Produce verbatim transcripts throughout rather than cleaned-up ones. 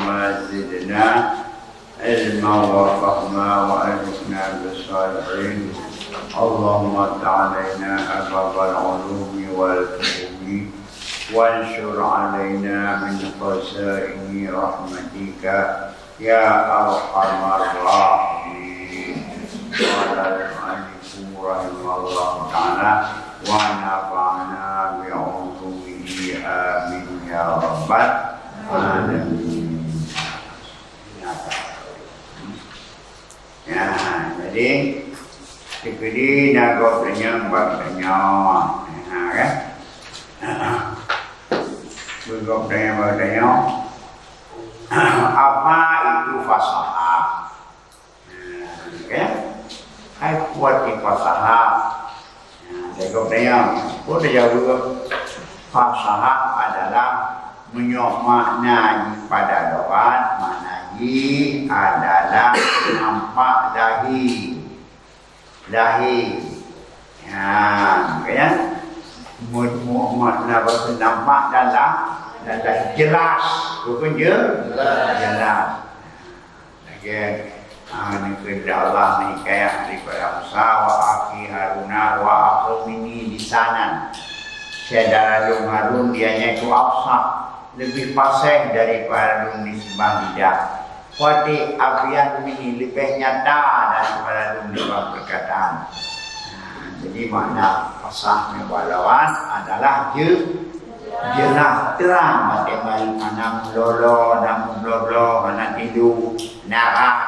وزدنا علما وفهما وألحقنا بالصالحين. اللهم افتح علينا أبواب العلوم والفهوم وانشر علينا من خزائن رحمتك يا أرحم الراحمين. قال المؤلف رحمه الله تعالى: ونفعنا بعلومه، آمين يا رب العالمين. Ya, jadi, sikeudi na gob tanyong bak tanyoe. Ha, kan? Gob tanyong bak tanyoe. Apa itu fasahah? Ya. Hai, kuat di fasahah. Nah, jagob tanya, peue teujaweub? Fasahah adalah meunyoe makna jih pada lugat, makna jih adalah nampak lahé. Lahé. Ya, makanya, mu-, mu-, makna bahasa nampak dan lah, dan lah jelas. Bukan je? Jelas. Lagèe, ah, neukheun Allah meuhikayat daripada Musa, "Wa akhi Haruna huwa afsahu minni lisanan." Syedara lôn Harun, dia nyan itu afsah, lebih fasih daripada lôn di sibang lidah. Wa abyanu minni, lebih nyata daripada lôn di sibang perkataan. Nah, jadi makna fasah nibak lawan adalah je-, jeulaih, trang, maté mari hana meulolo, hana meulolo, hana tidu, hana rab.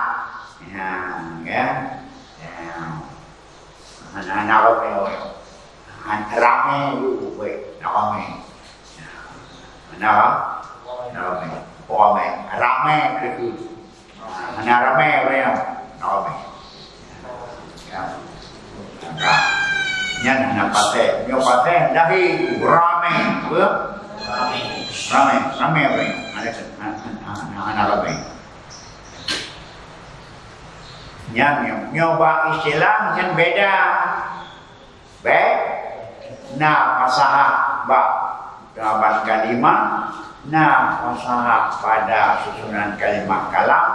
Ya, ya. Ya. Hana, hana ramé, hana ramé, hana ramé. Hana, hana ramé. Ramé. Ramé, ramé. Hana ramé ureueng nyan. Hana ramé. Ya. Maka, nyan hana patéh. Nyoe patéh lahé ramé. Apa? Ramé. Ramé, ramé ureueng nyan. Hana, hana, hana, hana ramé. Nyan, nyoe, nyoe bak istilah nyan beda. Bèk na fasahah bak jawaban kalimah, na fasahah pada susunan kalimah kalam,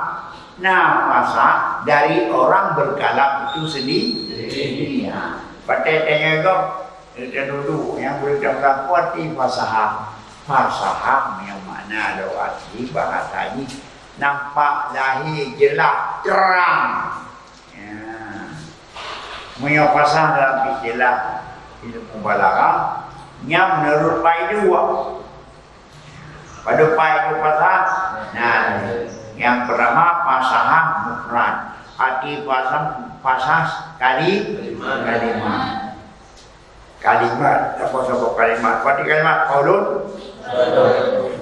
na fasahah dari orang berkalam itu sendiri. Nah, patéh tanyoe gob, dan dulu nyang boleh tapeugah kuat di fasahah. Fasahah nyang makna lôn asli bahasa jih nampak lahé, jeulaih, trang. Ya. Meunyoe fasah dalam istilah ilmu balaghah, nyan meunurot Pak Idu. Padub Pak Idu fasah? Nah, nyang peurtama fasahah mufrad. Arti fasah, fasah kali-, kalimah. Kalimat, apa saboh kalimat? Berarti kalimat qaulun.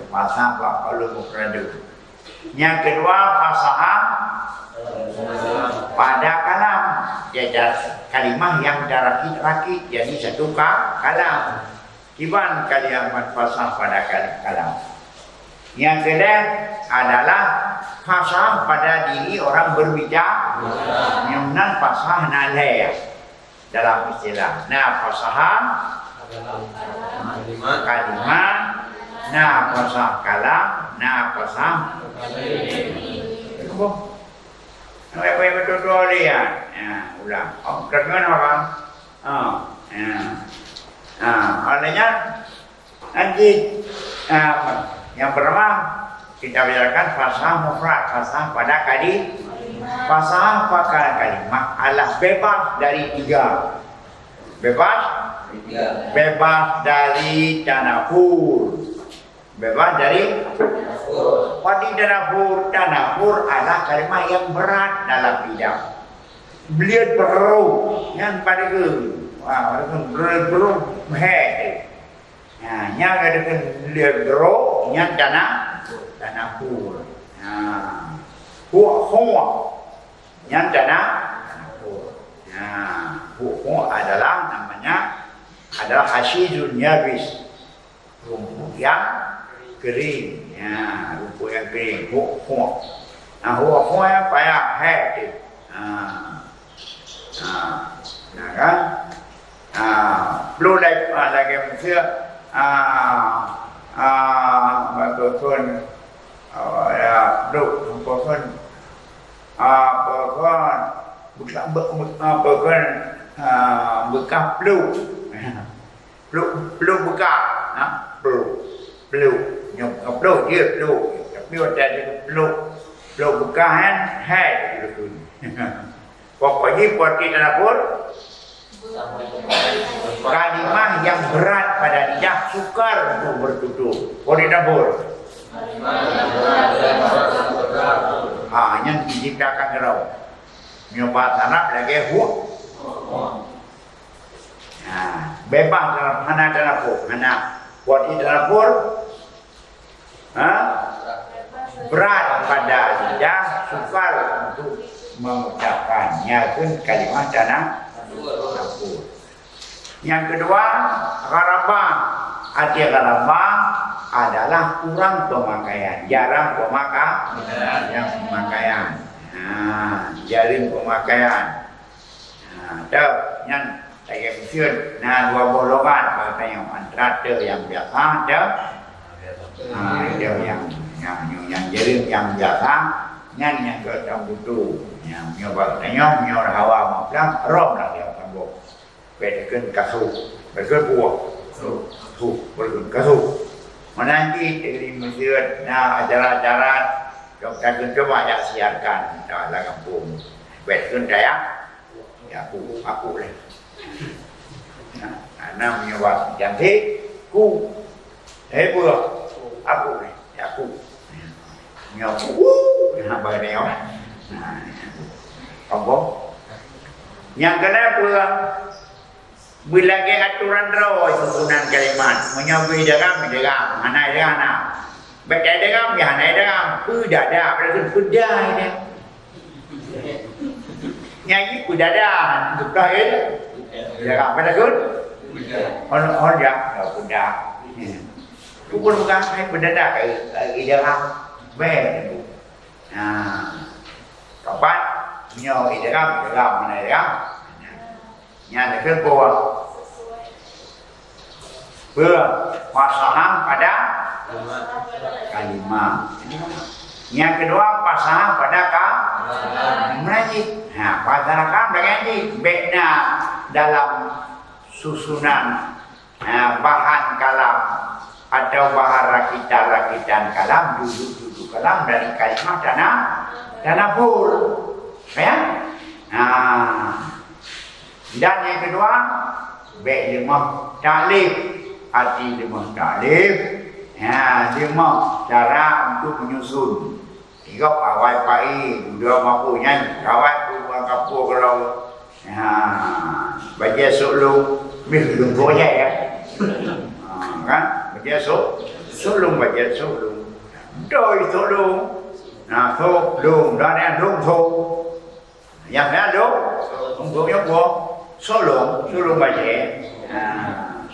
Fasah bak qaulun mufradun. Nyang keudua, fasahah pada kalam. Jadi, kalimah nyang tarakit-rakit jadi satu ka-, kalam. Kiban kalimat fasah pada kal-, kalam. Nyang keulhèe adalah fasah pada diri orang berbicara. Nyang nan fasah na lhèe. Dalam istilah, na fasahah kalimah, na fasahah kalam, na fasahah. Cukup. Sampai betul-betul ya. Ya, ulang. Oh, terdengar apa? Oh, ya. Nah, olehnya Nanti, ah, nyang peurtama, kita bicarakan fasahah mufrad, fasahah pada kali-, fasahah pada kalimah adalah bebas dari tiga. Bebas? Bebas dari tanafur. Bebas dari? Berarti tanafur, tanafur adalah kalimah yang berat dalam lidah. Belian beru, yang pada ke, wah, pada ke beru, beru, meh. Nah, nyan ka dikheun lé droe, nyan tana-, tanafur. Nah, huq-huq, nyan tana-, tanafur. Nah, huq-huq adalah namanya, adalah hasyisyun yabis. Rumput yang kering. Ya, rumput yang kering. Huq-huq. Nah, huq-huq nyan payah hèk teuh. Nah. Ha, nah kan? Ha, perlu lagi, ha, lagi manusia, ha, ha, betul pun, ha, ya, Plôk, apa kan? Apa kan? Bekas, be-, be-, apa kan? Ah, bekas plôk. Plôk, plôk bekas. Ha? Plôk. Plôk. Nyoe, nyoe plôk, dia plôk. Tapi watèe dia plôk, plôk bekas kan? Hai, dia tu. Pokok jih politik tadabur, kalimah yang berat pada lidah, sukar untuk bertutur. Politik tadabur. Ha, nyan diciptakan keudroe. Nyoe bahasa Arab lagèe hu. Ha, bebas dalam hana tadabur, hana politik tadabur. Ha? Berat pada lidah, sukar untuk mengucapkan. Nyan pun kalimah tadabur. Yang kedua, gharabah. Arti gharabah adalah kurang pemakaian, jarang pemaka-, jarang pemakaian. Ha, jarang pemakaian. Ha, teuh, nyan lagèe miseue na dua boh logat bak tanyoe, antara teuh nyang biasa, teuh, ha, teuh nyang, nyang, nyang, nyang jeureum nyang biasa, nyan nyang geutanyoe butuh. Nyang nyoe bak tanyoe, nyoe hawa maplang, rom lah dia tambah. Bèk takheun kasoh, bèk takheun buah. Kasoh, bèk takheun kasoh. Meunan cit di miseue na acara-acara, dok takheun coba jak siarkan, dah lam gampông. Bèk takheun dayah, Ya, aku, aku leh. Nah, karena meunyoe bak jantik, ku. Eh, peue? Aku leh. Ya, aku. Nyoe aku. Uh, nah, bagaimana? Nah, apa? Nyang keuneuk peue? Beulagèe atoran droe susunan kalimat. Meunyoe beu idgham, idgham. Hana idgham, hana. Bèk idgham, ya hana idgham. Peudada, berarti peudada. Nyan jih peudada, tukang, eh? Peudada, apa takheun? Peudada. On, on, ya, ya, peudada. Tu pun bukan, hai, peudada, eh, eh, idgham. Bèk, tu. Nah, kapan? Nyoe idgham, idgham, mana idgham? Nyan takheun peue? Peue? Fasahah pada kalimah. Nyang keudua, fasahah pada ka-, kalam. Meunajih. Ha, fasahah kalam dengan jih. Bèk na dalam susunan, ha, bahan kalam atau bahan rakitan-rakitan kalam, dudu-dudu kalam dari kalimah tana-, tanabur. Ya? Ha. Dan nyang keudua, bèk leumoh taklif. Arti leumoh taklif, ha, leumoh cara untuk menyusun. Tiga awai pai, dua mampu nyan, awai pun orang kapur kalau, ha, bajèe sok lôn, mih lôn bajèe, ya. Ha, kan? Bajèe sok, sok lôn, bajèe sok lôn. Doi sok lôn. Nah, sok lôn, dan yang lôn sok. Nyang na lôn, untuk nyoe buah. Solong, solong bajèe. Ha,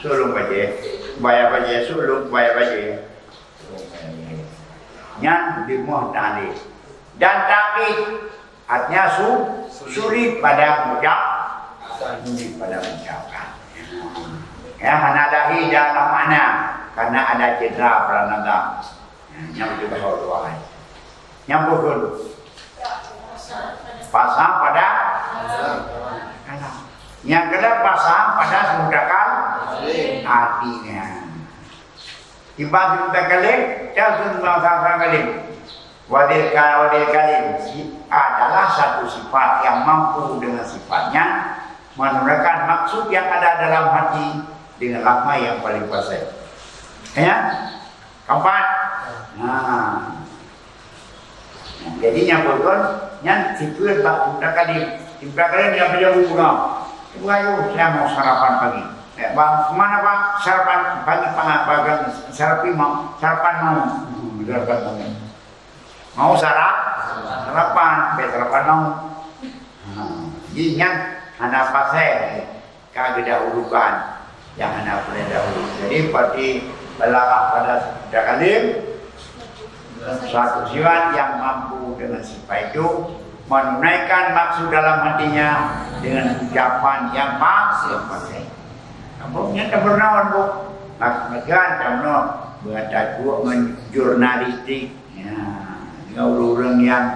solong bajèe. Bayar bajèe, solong bayar bajèe. Nyan leumoh taklif. Dan taklif, artinya su-, sulit pada mengucap, sulit pada mengucapkan. Ya, hana lahé dalam makna, karena ada cedera pranada. Nyan beutôi bahasa doa. Nyang bukon. Pasang pada kalam. Nyang keudua pasang pada mutakallim. Artinya, ibarat mutakallim, dan mutakallim. Wadil ka-, wadil kalim si-, adalah satu sifat yang mampu dengan sifatnya menurunkan maksud yang ada dalam hati dengan lafaz yang paling fasih. Ya? Keempat. Nah. Jadi nyang beutôi nyan sifeut bak mutakallim. Mutakallim nyang beujaweub uroe. Ibu ayu, saya mau sarapan pagi. Eh, bang, mana, Pak? Sarapan pagi, Pak, Pak, sarapan mau, sarapan mau. Hmm, sarapan mau. Mau sarap? Sarapan, bèk sarapan mau. Ha, jadi nyan hana pasai. Ka geudahulukan nyang hana peureulèe dahulu. Jadi, berarti balaghah pada mutakallim, suatu sifat yang mampu dengan sifat itu menunaikan maksud dalam hatinya dengan ucapan yang pas, yang fasih. Apa nyan tak pernah, Bu? Mak-, makan tak pernah. Buat tak buat ngon jurnalistik. Ya, dengan ulu Ureuëng nyang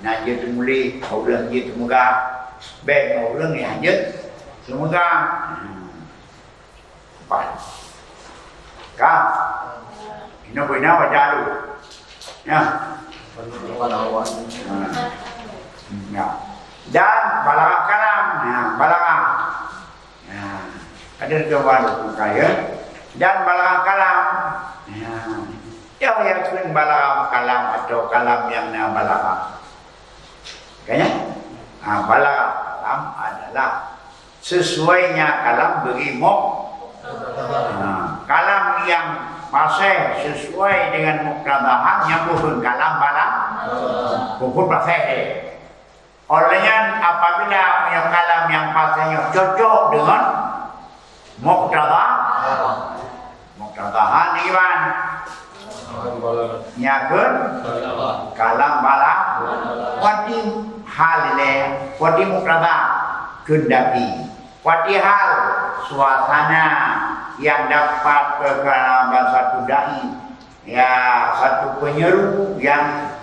na jeuet teumuléh, ureuëng jeuet teumeugah, bék ngon ureuëng nyang jeuet teumeugah. Pat. Ka. Inoe bak inoe baca dulu. Ya. Ya. Dan balaghah kalam. Ya, balaghah. Ya. Ada dua baru kaya. Dan balaghah kalam. Ya. Ya, ya, kheun balaghah kalam atau kalam nyang na balaghah. Kan ya? Ha, balaghah kalam adalah sesuainya kalam bagi muk-, ha, kalam yang fasih sesuai dengan muktadhaha nyang bukan kalam bala-, bukan fasih. Oleh nyan, apabila punya kalam yang fasih nyoe cocok dengan muktadha, muktadhaha ni, Iwan. Nya kheun kalam bala-, wati hal ilée, wati muktadha keundaki, wati hal suasana yang dapat berkala satu dai, ya, satu penyeru yang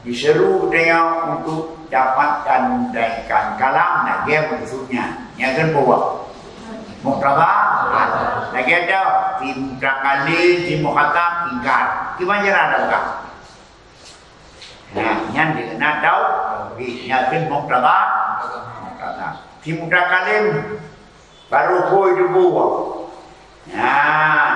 diseru geutanyoe untuk dapat dan menunaikan kalam lagée maksudnya. Nya kheun bahwa muktadha, lagée ada fi mutakalim, fi mukhatab, ingkar. Kiban cara dah buka. Nah, nyan dikena tau, nya kheun muktadha, muktadha. Fi mutakalim, baru phôi dibuang. Nah,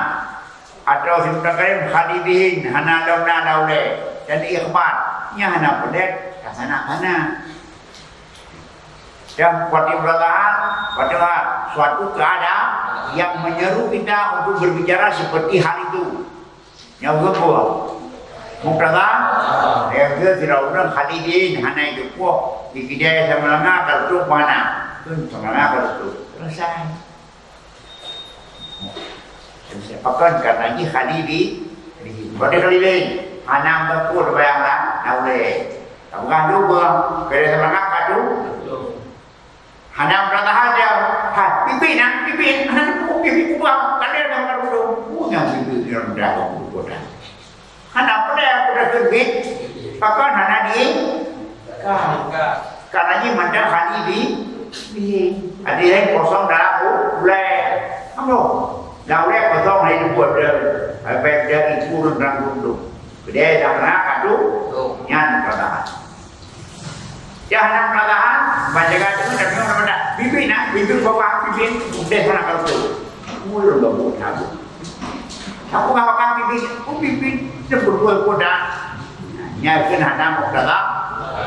atau fi mutakalim khali bihin, hana lom na daulé. Dan ikhbar, nya hana peudeh, ka sana-sana. Dan wati perasaan, padahal suatu keadaan yang menyeru kita untuk berbicara seperti hal itu. Nyang keupeu? Muktadha? Nyang keu sidroe ureuëng khali bihin hana jipeupuih, di kidai sama langa ka tutup mana? Kheun sama langa ka tutup. Selesai. Pakon karena jih khali bi-, bihin. Berarti khali bihin. Hana meuteupeu bayang lah, na ulée. Tak peugah dua, kidai sama langa ka tutup. Hana peurasaan dia. Ha, pipi na, pipi, hana pipi kubah. Kada ada orang dulu. Punya pipi dia rendah waktu kota. Hana pernah aku dah sebut. Bahkan hana di. Ka. Karena ini mandang hal ini. Ada yang kosong dalam ulai. Apa? Dah ulai kosong hari itu ada. Apa yang dari turun dalam gunung. Kedai dah pernah kadu. Nyan peurasaan. Dah na peurasaan, ban jaga teungoh, tapi orang pada bibit na, bibit bawah, bibit, udah sana kalau tu. Mulu gabut lagu. Aku ngapakan bibit, aku bibit, dia berdua kodak. Nya kena ada muktadha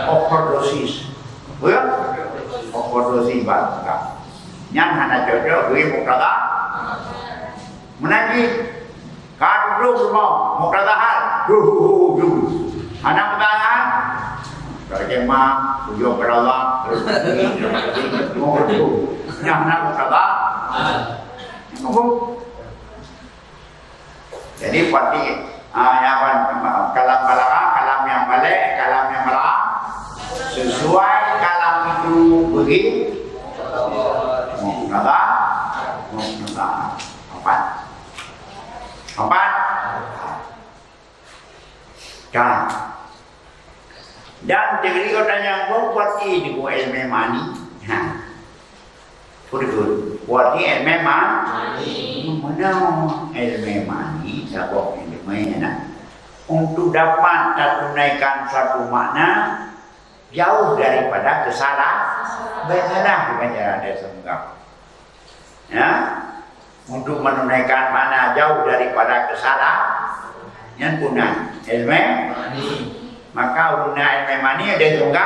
overdosis. Apa ya? Overdosis, bang. Nyan hana cocok, beri muktadha. Menanti. Ka dudoe rumoh, muktadha hal. Duh, duh, duh. Hana muktadha hal. Tarjamah, ujong keurawa. Nyang hana muktadha. Jadi, pati, ah, nyang ban-, kalam balaghah, kalam nyang balek, kalam nyang balaghah. Sesuai kalam itu beri muktadha, muktadha. Empat. Empat. Ka. Dan deungon geutanyoe, peue arti ilmu ilmu ma'ani? Ha. Betul. Peue arti ilmu ma-, ma'ani? Ilmu ma'ani, sabab ilmu na. Untuk dapat tatunaikan suatu makna, jauh daripada kesalah-, bersalah di banjaran desa Meugah. Ya, untuk menunaikan makna jauh daripada kesalah, nyan pun na ilmu ma'ani. Maka ureueng na ilmu ma'ani ada juga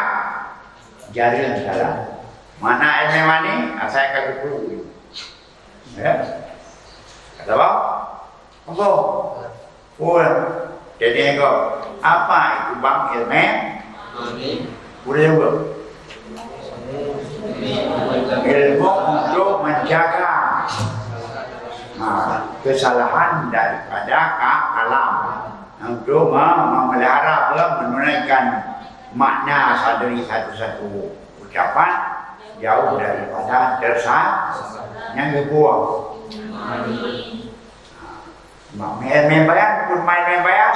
jarang salah. Mana ilmu ma'ani? Asai ka geupeu. Ya. Kata apa? Apa? Pun, jadi engkau, apa itu bang ilmu? Boleh juga. Ilmu untuk menjaga, ha, kesalahan daripada ka-, kalam. Untuk me-, memelihara, apa, menunaikan makna dari satu-satu ucapan jauh daripada tersa-, yang dibuang. Mak main-main bayar, pun main-main bayar.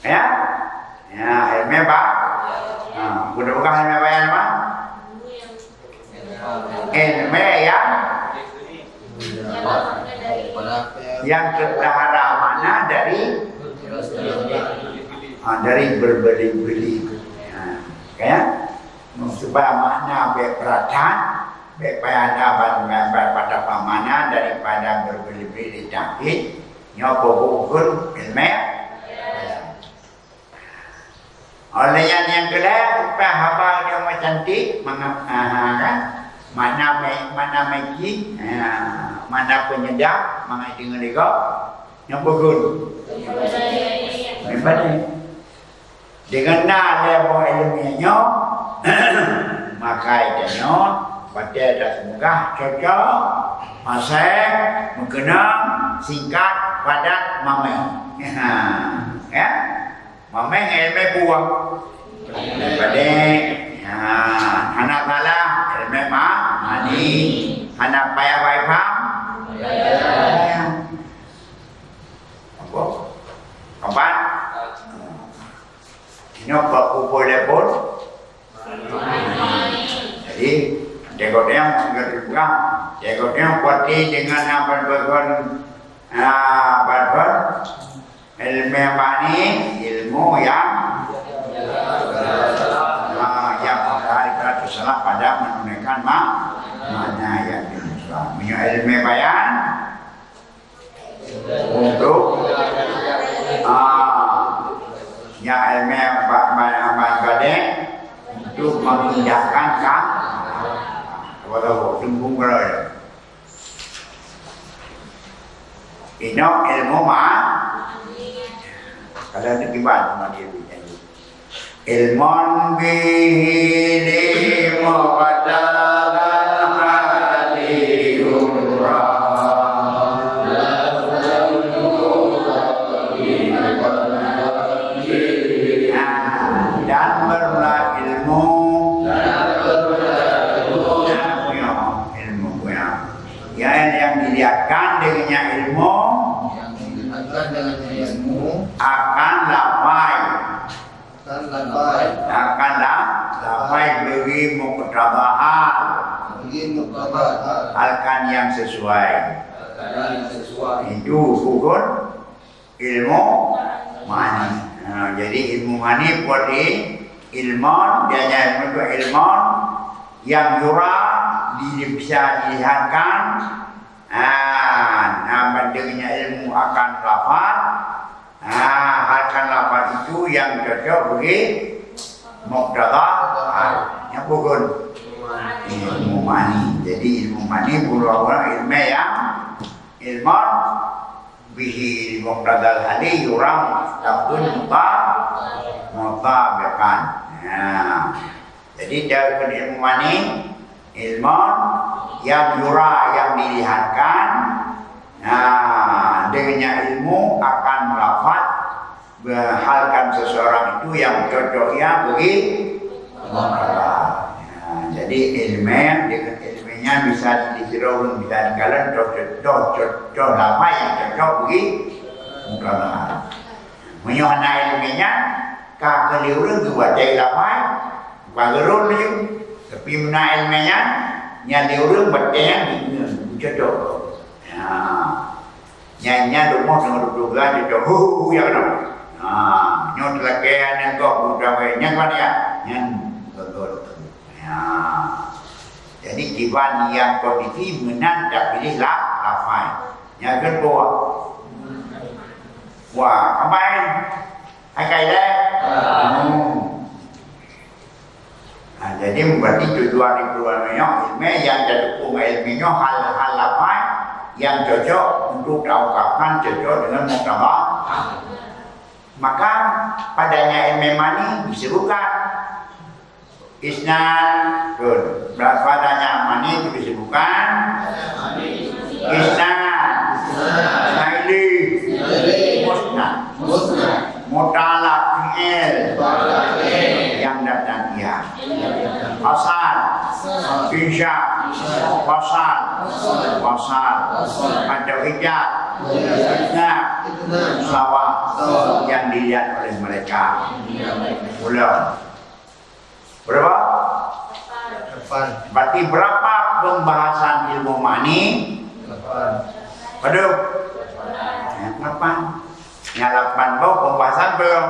Ya? Ya, ilmu ba-, ha, bukan, bukan ilmu bayan, apa? Ilmu yang yang terpelihara makna dari, ha, dari berbelit-belit. Ha, ya. Supaya makna bèk peurasaan, bèk payah na ban, ban, ban pada makna daripada berbelit-belit, tapi nyoe peubuet ilmu. Oleh nyan nyang keulhèe, upah haba nyang meucantik, manga-, ah, kan? Makna me-, makna magic, ah, makna penyedap, mangat deungon lé gob. Nyang beugon. Meubadan. Deungon na lé boh ileumèe nyoe, maka tanyoe, watèe taseumugah cocok, pasai, meukeunong, singkat, padat, mamèh. Ya. Mamèh ilmu buah. Padé. Ya, hana salah, ilmu ma-, mani. Hana payah baipam. Apa? Empat. Inoe bak kumpul lé pun. Jadi, tengok dia, tengok dia, tengok dia, kuati dengan apa, apa, apa, apa, ilmu mani, ilmu yang, ah, yang tersalah pada menunaikan ma-, makna yang dimaksud. Punya ilmu bayan, untuk, ah, ya, ilmu ba-, ba-, ba-, badai untuk memindahkan ka-, walau tembung kalau ya. Inoe ilmu ma-, kalau itu kiban sama dia bicara. Ilmun bihi li muqtadal hali yura. Dan bermula ilmu. Ilmu, ya. Ya, yang dilihatkan dengannya ilmu. Yang dilihatkan dengannya ilmu. Akan lafai. Akan lafai. Akan la-, lafai bagi muqtadha hal. Bagi muqtadha hal. Hal kan yang sesuai. Hal kan yang sesuai. Itu hukum ilmu mani. Ha, jadi ilmu mani buat di ilmu, dia hanya ilmu tu ilmu yang yura, di-, bisa dilihatkan. Ha, nah, bandingnya ilmu akan lafaz. Ah, hal kan lafaz itu yang cocok bagi muqtadha hal. Nyang bukan ilmu mani. Jadi ilmu mani bukan ilmu yang ilmu bihi muqtadal hali yura muta-, mutabiqan. Nah, jadi cara ilmu mani, ilmu yang yura, yang dilihatkan. Nah, dengannya ilmu akan lafaz, halkan seseorang itu yang cocok ya bagi muqtadha. Nah, jadi ilmu, dengan ilmunya bisa ditiru, bisa dikalon, cocok, cocok, cocok lafaz yang cocok bagi muqtadha. Meunyoe hana ilmu nyan, ka keu lé ureueng geuwatée lafai, bageurôn laju. Tapi meunan ilmu nyan, nyan lé ureueng batée nyan geucocok. Ya. Nyan, nyan rumoh teungoh dudoe geuh cocok. Hu, hu, hu, ya keunoe. Ha, nyoe teulakée aneuk gob geucawé, nyan kan ya? Nyan beutôi. Ya. Jadi kiban nyang kondisi meunan tapiléh la-, lafai. Nyang keudua. Wah, apai. Hai kai lé? Hmm. Nah, jadi berarti tujuan dikeluarkan nyoe ilmu yang jadi hukum ilmu nyoe hal-hal lafai yang cocok untuk taungkapkan cocok dengan muqtadha. Maka padanya ilmu mani disebutkan Isnan, betul. Berapa banyak mani itu disebutkan? Isnan. Isnaini. Musnad. Mutalak fi'il. Yang datang ia. Asal. Insya. Wasal. Wasal. Atau ijab. Isnan. Sawa. Yang dilihat oleh mereka. Belum. Berapa? Lapan. Berarti berapa pembahasan ilmu ma'ani? Lapan. Padum? Ya, lapan. Yang lapan boh pembahasan belum?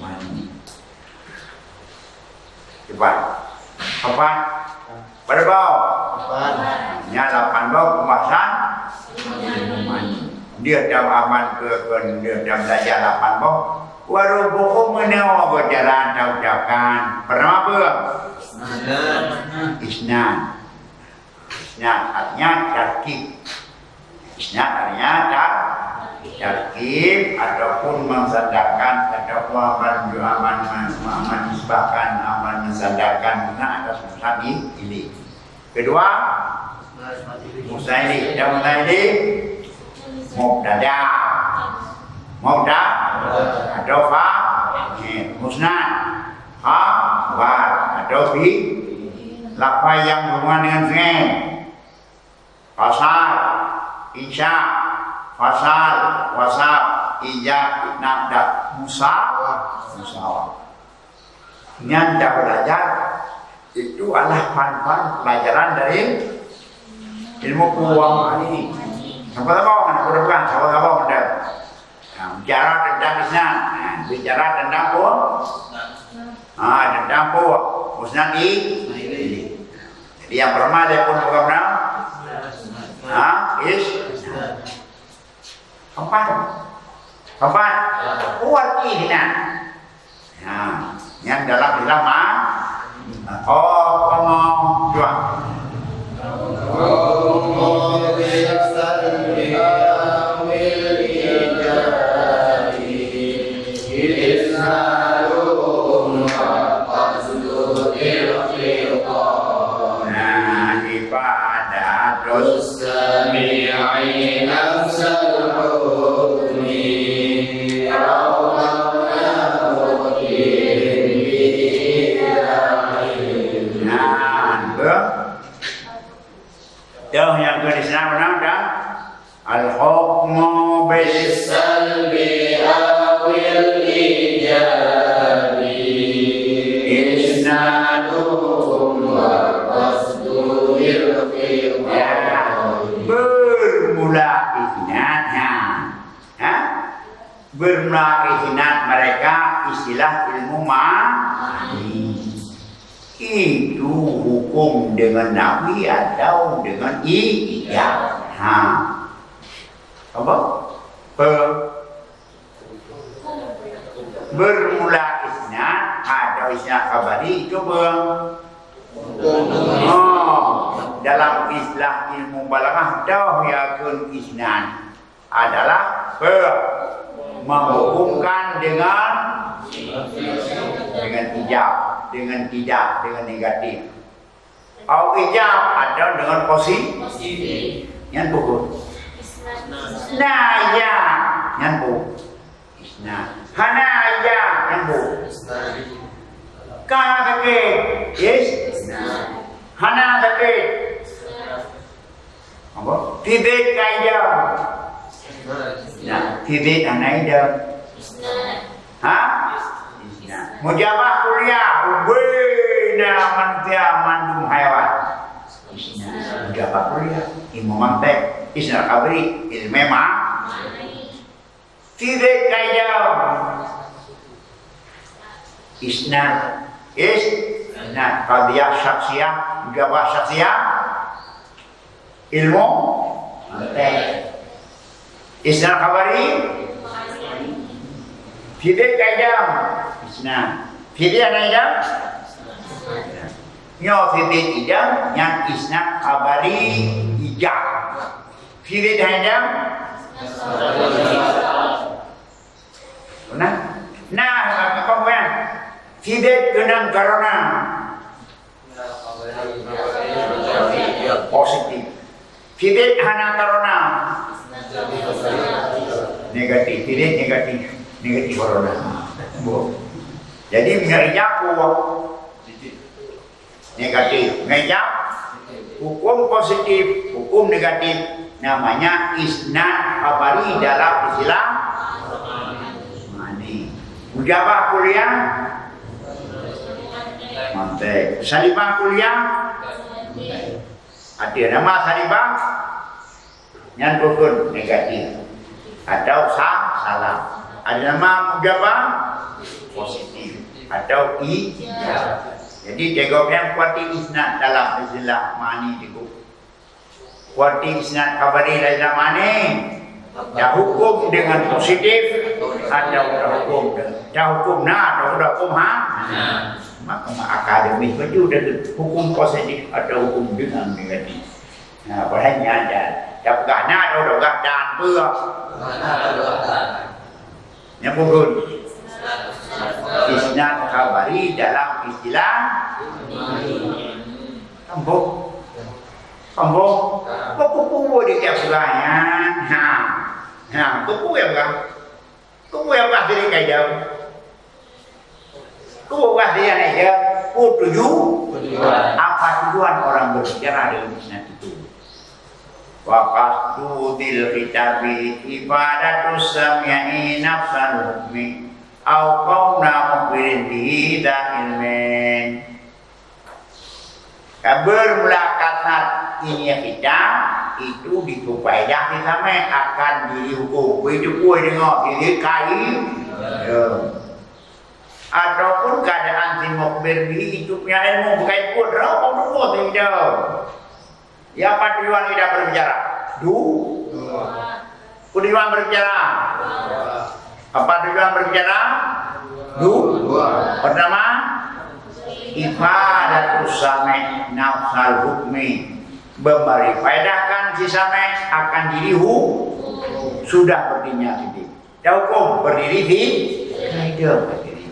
Ma'ani. Cepat. Lapan. Berapa? Lapan. Nyan lapan boh pembahasan. Dia dah aman ke, ke dia dah belajar lapan boh. Waru buku meunyoe berjalan dan ucapkan. Pertama apa? Isnad. Isnad. Isnad artinya tarkib. Isnad artinya tar-, tarkib ataupun mensandarkan ataupun aman, aman, aman, aman menisbahkan, aman mensandarkan guna atas murad di ilih. Kedua, musnad ilih. Dan musnad ilih mubtada. Mubtada atau fa-, eh, musnad. Khabar atau fi-, lafaz yang berhubungan dengan fi'il. Fasal, insya, fasal, wasab, ijab, nabda, musa-, musawah. Nyan dah belajar, itu adalah pan-pan pelajaran dari ilmu keuangan ini. Sama-sama, sama-sama, sama-sama. Nah, bicara tentang isnad. Nah, bicara tentang apa? Ah, tentang apa? Musnad i-, jadi yang pertama dia pun bukan benar. Ha? Is? Empat. Empat. Kuat isnad. Ha, yang dalam Islam, ha? Oh, oh, jual. Nah, ibadatus sami'i nafsal hukmi. Nah, beuh. Toh nyang keu di sinan meunan dah? Al-hukmu bis-salbi awil ijabi, isnaduhum wal qasdu bil khitab. Ya, bermula isnad, ha. Ha? Bermula isnad mereka istilah ilmu ma'ani. Itu hukum dengan nafi atau dengan i-, ijab. Ha. Apa? Pe-, bermula isnad atau isnad khabari itu be-, oh, dalam istilah ilmu balaghah dah yakun isnad adalah pe-, menghubungkan dengan, dengan ijab, dengan tidak, dengan negatif. Au ijab atau dengan posi-, positif. Nyan bukan. Nah, ya, nyan bukan. Isnad. Hana ijab, nyan bukan. Ka sakét, is? Hana sakét. Apa? Tibet ka ijab. Nah, tibet hana ijab. Ha? Isnad. Mujabah kuliah, ubena manusia mandum haiwan. Isnad. Mujabah kuliah, ilmu mantek, isnad khabari, ilmu ma-, tibet ka ijab. Isnad. Is-, isnad. Qadiyah syakhsiyah, mujabah syakhsiyah. Ilmu mantek. Isnad khabari. Tibet ka ijab. Isnad. Tibet hana ijab. Nyoe tibet ijab, nyan isnad khabari ijab. Tibet hana ijab. Nah, nah, apa bukan? Tibet keunong corona. Positif. Tibet hana corona. Negatif. Tibet negatif. Negatif corona. Bu. Jadi, meunyoe ijab kuat. Negatif. Ngeja hukum positif, hukum negatif, namanya isnad khabari dalam istilah ma'ani. Mujabah kuliah, mantek. Salimah kuliah, mantek. Ada nama salimah, nyan bukon negatif. Atau sa-, salah. Ada nama mujabah, positif. Atau ijabah. Jadi, tiga nyan kuati isnad dalam istilah ma'ani dikuk. Kuati isnad khabari lain ma'ani, tahukum dengan positif atau tahukum de-, tahukum na atau tahukum ha? Maka ma-, akademis baju dah hukum positif atau hukum dengan negatif. Nah, bahaya ada. Tapeugah na atau tapeugah dan peue? Nyang bukon. Isnad khabari dalam istilah. Sambung. Sambung. Peue-peue di tiap surah nyan. Ha. Ha, peue-peue ya, Bang? Peue-peue ya, Bang, dari kaidah? Peue-peue dari kaidah? Peue tuju-, apa tujuan orang berbicara dengan isnad itu? Wa qasdu dzil khitabi ifadatus sami'i nafsal hukmi au kauna mukhbirin bihi dza ilmin. Ka bermula kasat ini kita itu dipeupaedah di samé akan diri hukum. Begitu pun deungoe diri kai. Ya. Ataupun keadaan si mukhbir bihi itu punya ilmu bukan ikut roh, bukan ikut tidak. Ya, apa tujuan kita berbicara? Du. Apa tujuan berbicara? Apa tujuan berbicara? Du. Pertama, ifadatus sami' nafsal hukmi. Memberi faedahkan si sami' akan diri hu-, sudah berdirinya sendiri. Tahukum berdiri di kaidah berdiri.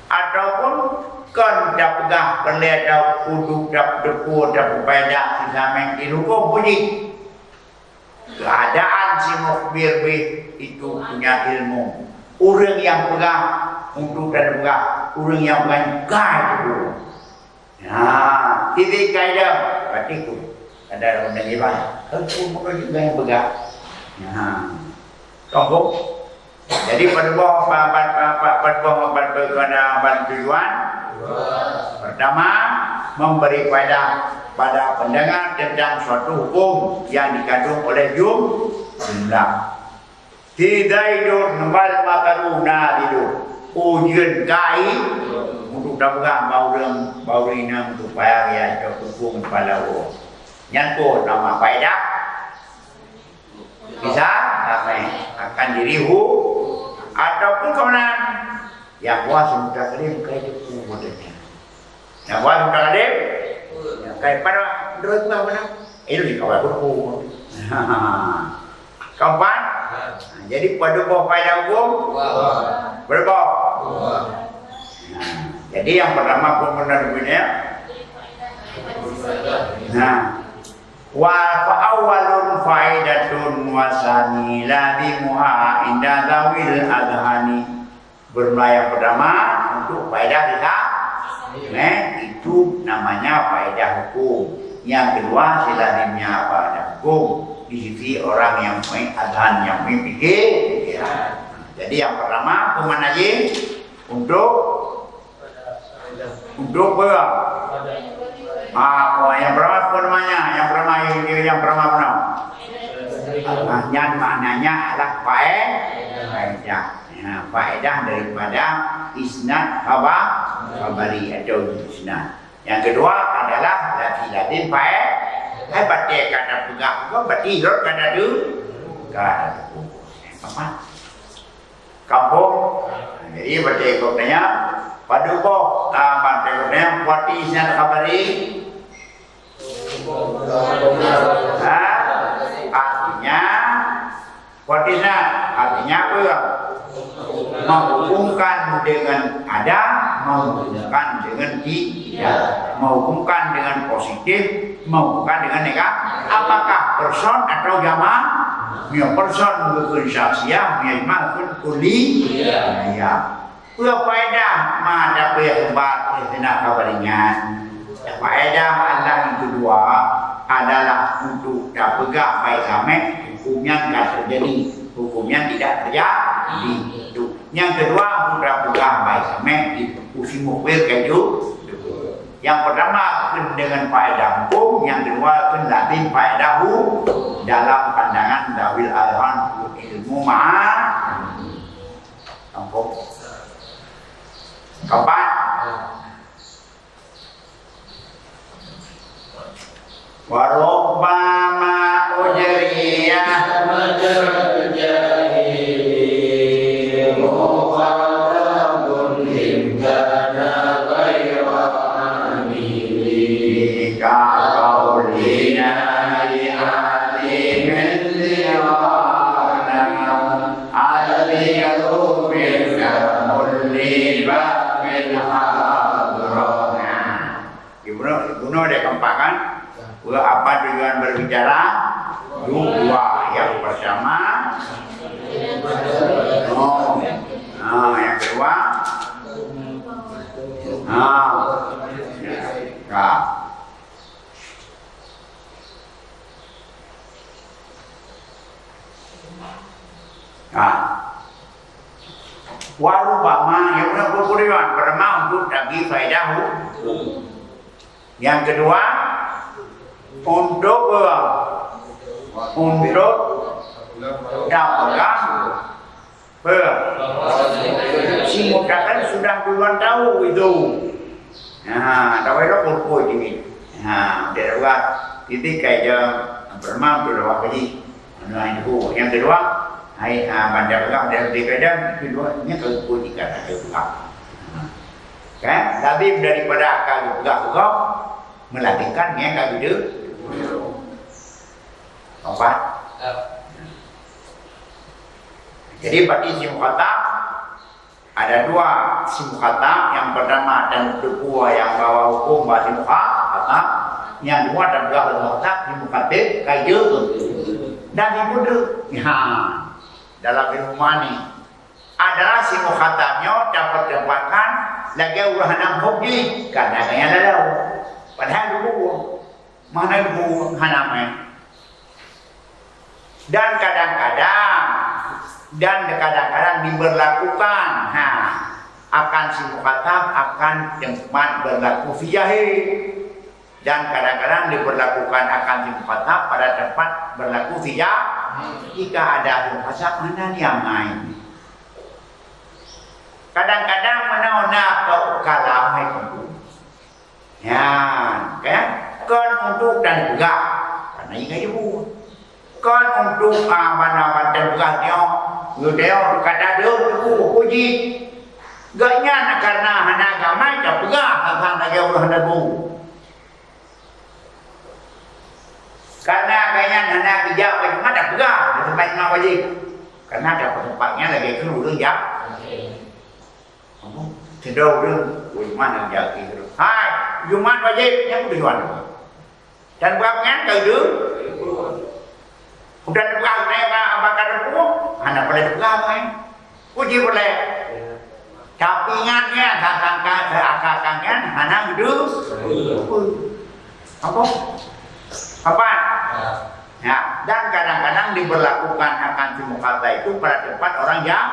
Ataupun kon tapeugah peureulée takudu tapeuteupeu tapeupaedah si sami' dihukum puji. Keadaan si mukhbir bih itu punya ilmu. Ureuëng nyang peugah untuk dan peugah, ureuëng nyang bukan kai itu. Nah, titik kaidah berarti tu. Ada orang menilai, "Eh, tu bukan juga yang peugah." Nah, contoh. Jadi, pada boh, pa-, pa-, pa-, pa-, pada boh, pada, pada, pada tujuan. Pertama, memberi faedah pada pendengar tentang suatu hukum yang dikandung oleh jum-, jumlah. Ti Zaidun wal mataru nazilun. Ujeuen kai untuk tapeugah bak ureuëng, bak ureuëng inong supaya ya cok tupung kepala ureuëng. Nyan pun nama faedah. Bisa ramai akan diri hu ataupun kawanan yang puas mutaklim kai tupung modelnya. Nah, buat mutaklim, ya, kai pada menurut mana? Itu di kawal hukum. Keempat, jadi pada boh faedah hukum? Berapa? Nah, jadi yang pertama pun benar dunia. Nah, wa fa awwalun faidatun wa sani lazimuha inda zawil adhani. Bermula yang pertama untuk faedah kita, eh, itu namanya faedah hukum. Yang kedua, silazimnya faedah hukum di sisi orang yang punya adhan, yang punya fikir. Jadi yang pertama, pemanajin untuk, untuk apa? Ah, apa yang pertama apa namanya? Yang pertama, yang, yang pertama apa nama? Ah, nyan maknanya adalah fae-, faedah. Ya, faedah daripada isnad khaba-, khabari atau isnad. Yang kedua adalah lati lazim fae-, hai batai kata peugah, bukan berarti rot kata tu. Kata tu. Apa? Kampung. Jadi, batai kotanya, pada boh, ah, batai kotanya, kuati isnad khabari. Ha? Artinya, kuat isnad, artinya apa? Menghukumkan dengan ada, menghukumkan dengan tidak, menghukumkan dengan positif, menghukumkan dengan negatif. Apakah person atau jamaah? Ya, person bukan syaksiah, ya, jamaah bukan kuliah. Ya. Peue faedah ma tapeuheubat isnad khabari nyan? Faedah Allah yang kedua adalah untuk tapeugah bak sami' hukum nyan ka teujadi, hukum nyan tidak teujadi. Itu. Nyang keudua, peugah-peugah baik samet di usi mukhbir kaju. Nyang pertama kheun deungon faedah hukum, nyang keudua kheun lazim faedah hu-, dalam pandangan dawil azhan ilmu ma-, hukum. Keempat, وربما أجري مجرى الجاهلي مخاطب إن كان غير عامل كقولنا لعالم سوانا الذكر مثل الباب الحاضر. Nah, dibunuh, dibunuh dia keempat kan? Dua, apa tujuan berbicara? Dua. Yang pertama, oh. Nah, yang kedua, nah. Nah. Nah. Warubama, yang mana berpuriwan, pertama untuk bagi faedah hukum. Yang kedua, untuk, eh, untuk dapatkan, eh, si mutakan sudah duluan tahu itu. Nah, tahu itu pun ini. Nah, dia buat titik kayak dia bermam tu dah wah kaji. Anu, yang kedua, yang kedua, hai, ah, banda pegang dan lebih kadang kedua, ini kalau pun dikatakan pegang. Kan? Tapi daripada akan pegang-pegang, melatihkan yang tak gitu. Apa? Jadi, bagi si mukhatab, ada dua si mukhatab. Yang pertama, dan kedua yang bawa hukum bagi si mukhatab. Yang dua, dan dua si mukhatab, si mukhatab, kayu. Dan si putri. Ha. Dalam ilmu mani. Adalah si mukhatab nyoe dapat tempatkan lagèe ureueng hana meuhok jih, karena gaya lalu. Padahal dulu, mana dulu hana main. Dan kadang-kadang, dan kadang-kadang diberlakukan, ha, akan si mukhatab akan tempat berlaku fi jahil. Dan kadang-kadang diberlakukan akan si mukhatab pada tempat berlaku fi jahil. Jika ada si mukhatab, mana dia main. Kadang-kadang mana-mana kau kalam itu. Ya, kan? Kon untuk dan peugah. Karena ingat ibu. Kon untuk, ah, mana-mana peugah nyoe. Nyoe kata dia, ibu, puji. Gak nyan karena hana agama, tak peugah tentang lagi Allah Nabi. Karena gak nyan hana bijak, tak peugah, di tempat imam wajib. Karena ada tempatnya lagi itu ureueng jak. Apa? Sidroe ureueng, oh, di mana jak itu? Hai, Jumat wajib, yang tujuan apa? Dan buat ngan kau tu? Udah peugah naik ba-, bakar ruku, hana boleh peugah kan? Puji boleh. Tapi ingat ya, sangka seakan-akan hana gitu. Apa? Apa? Ya, dan kadang-kadang diberlakukan akan si mukhatab itu pada tempat orang yang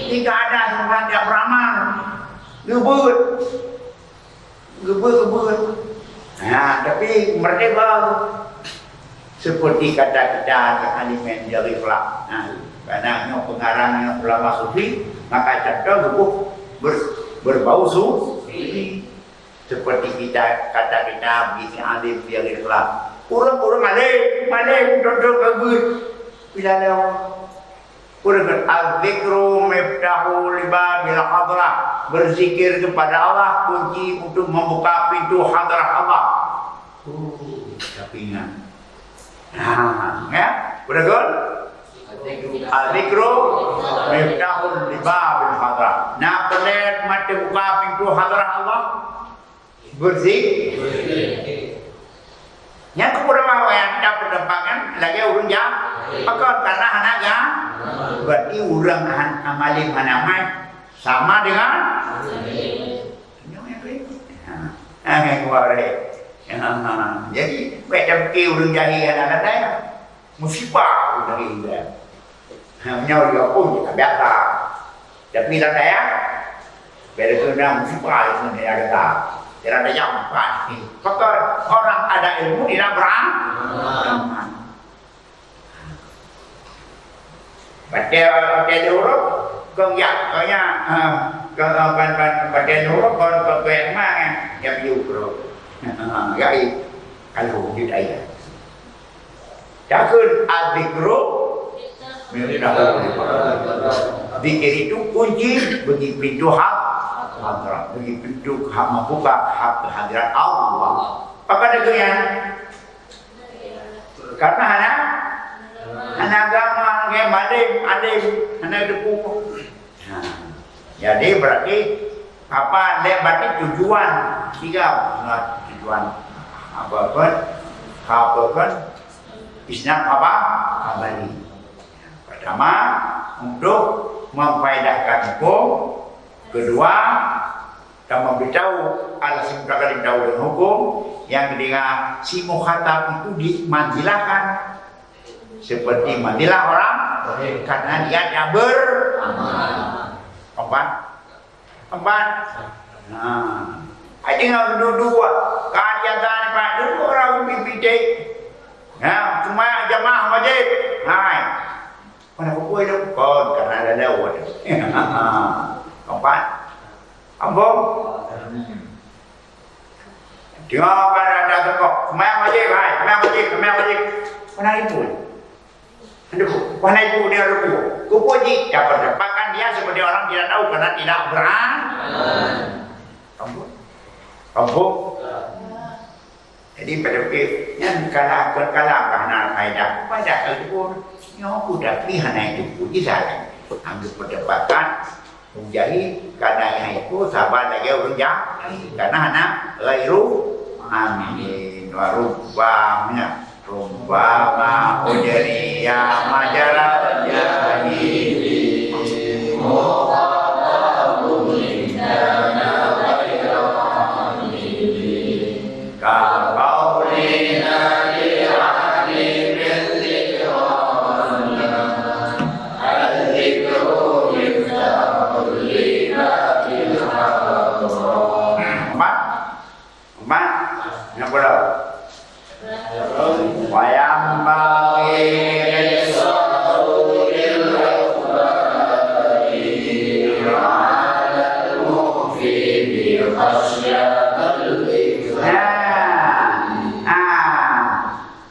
tidak ada tempat yang beramal. Ngebut. Geubeuet-geubeuet. Nah, tapi merdeka. Seperti kata kita, alimin jari kelak. Nah, karena nyoe pengarang ulama sufi, maka contoh geuboh ber-, berbau sufi. Seperti kita, kata kita, bisi alim jari kelak. Ureueng-ureueng alim, alim, contoh geubeut. Bila lewat. Ureueng, "Az-zikru miftahu libabil hadrah." Berzikir kepada Allah kunci untuk membuka pintu hadrah Allah. Oh, tapi ingat. Nah, ya, betul? "Az-zikru miftahul libabil hadrah." Nah, pelet mata buka pintu hadrah Allah. Beureuzik. Nyang keu peureumahan nyang ka peudampangan lagèe ureueng jam, pakon tanah hana ga, berarti ureueng han-, amalin hana mai sama dengan nyoe nyang keu. Ha, ha, ha, ha. Jadi, bèk tapike ureueng jahil hana tanda, musibah ureueng jahil. Ha, nyoe dia pun kita biasa. Tapi lam dayah, bila kena musibah, itu dayah gata. Dalam dayah empat. Maka orang ada ilmu tidak beramal. Pakai, pakai huruf, kau ya, kau ya, ha, kau, kau, kau, kau, pakai huruf, kau, kau, kau yang mana, ya, piu huruf. Ha, ya, kalau wujud ayat. Takheun az-zikru miftahul ibadah. Zikir itu kunci bagi pintu hak hadrat, bagi pintu hak membuka hak kehadiran Allah. Apa dia? Karena hana, hana agama, hana malem, alem, hana debu. Nah, jadi berarti apa lek berarti tujuan tiga, nah, tujuan apa pun, apa pun Islam apa kembali. Pertama, untuk memfaedahkan hukum. Kedua, dan memberitahu alasan kali tahu dengan hukum. Yang ketiga, si mukhatab itu dimanzilahkan seperti manzilah orang karena dia tidak beramal. Empat. Empat. Nah, ai tinggal duduk-duduk. Kan dia kan Pak duduk orang pipi. Nah, cuma jamaah wajib. Hai. Mana kumpul itu? Kon karena ada lewat. Empat. Ambong. Tengok pada ada tengok. Semayang wajib, hai. Semayang wajib, semayang wajib. Mana ibu? Aduh, mana ibu dia ibu? Kumpul ji, dapat dapatkan dia seperti orang tidak tahu karena tidak beramal. Ambong. Ambong. Jadi pada fikir, nyan kalah, kalah ka hana faedah. Padahal itu pun, nyoe ku tapi hana itu pun di dalam. Ambil perdebatan, menjadi karena yang itu sabar lagi urang jahil. Karena hana ghairu amin. Wa rubbama, rubbama ujriya majra jahili. Muqaddam indana ghairu amin. Ka qaulina li alimin zikrana, az-zikru miftahul li babil hadrah. Empat. Empat. Yang berapa? Wa yanbaghi li sahibul ikhbari 'alal mukhfi bi khasyatil ikhbari. Nah, nah,